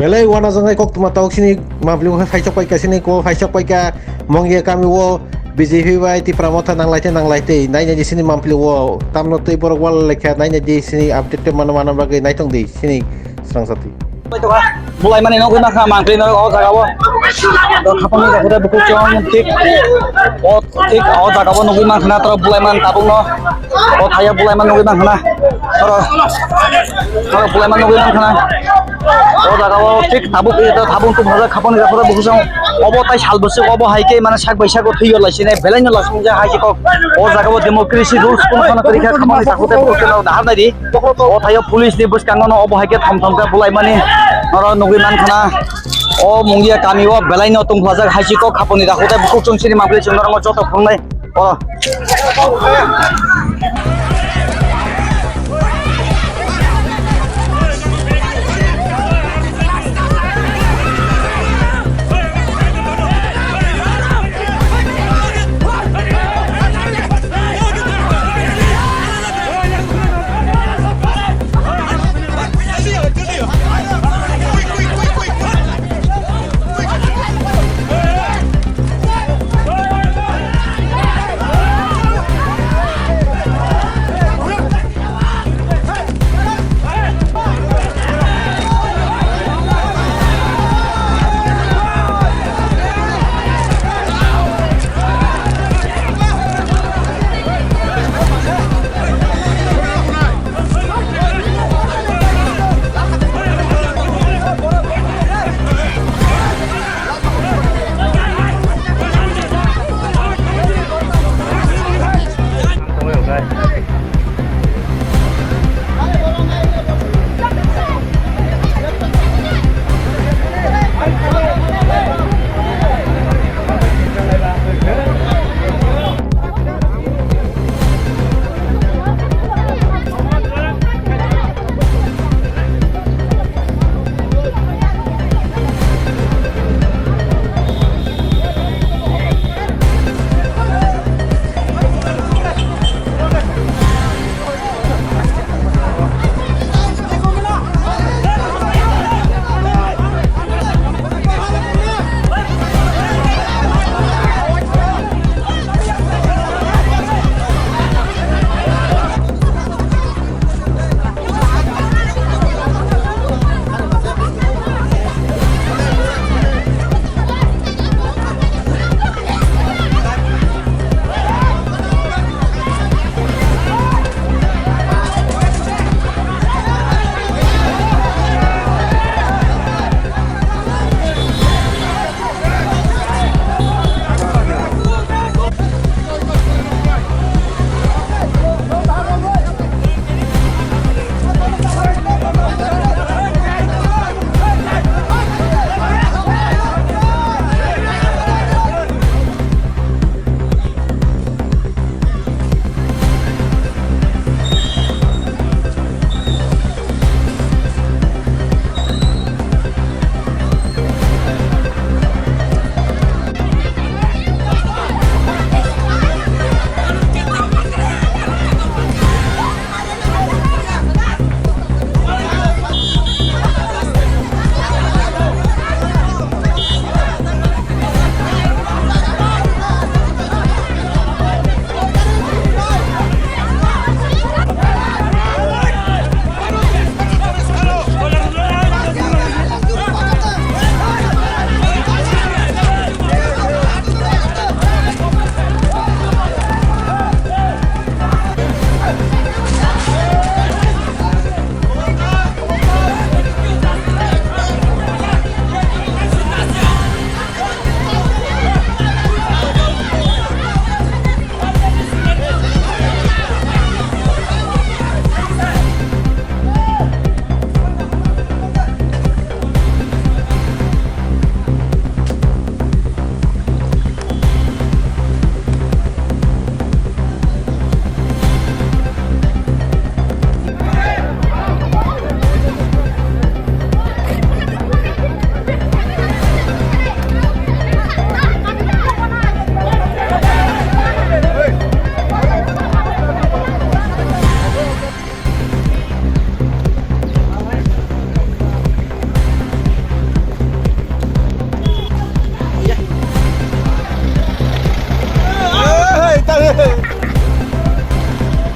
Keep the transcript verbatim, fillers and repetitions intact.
Belai uanajaknai koktwma tabuk sini mampli o phaisok paikha, sini ko phaisok paikha, Mongia kami o B J P bai Tipra Motha nanglai tei nanglai tei nainai di sini mampli o tamno tei borok wal lekha nainai di sini update tei mano mano bagwi naitong di sini srangsati. Bulai mani nogwi mankha mampli no o jaga o. Khapangni jaga o bukhuk chong thik o thik o jaga o nogwi mankha na toro bulai man tabuk no. O thaya bulai man nogwi mankha na. Toro toro bulai man nogwi mankha na. O jaga o thik tabuk tabuk tum haja khapangni jaga o bukhuk chong. Obo tai sal bwswk obo hai khe mane sak bai sak o thwi o lai sini belai no lasing ja hai khe kok. O jaga o democracy rules kun khana tari kha khapangni jaga o bukhuk chong dahar nai di. O thaio police ni bwskango no obo hai khe thom thom khe bulai mani oro nugwi man khana. O Mungia kami o belai no tongphlajak hai si kok khaponi dakhuk tei bukhuk chwng sini mampli chwng norok joto phungnai. O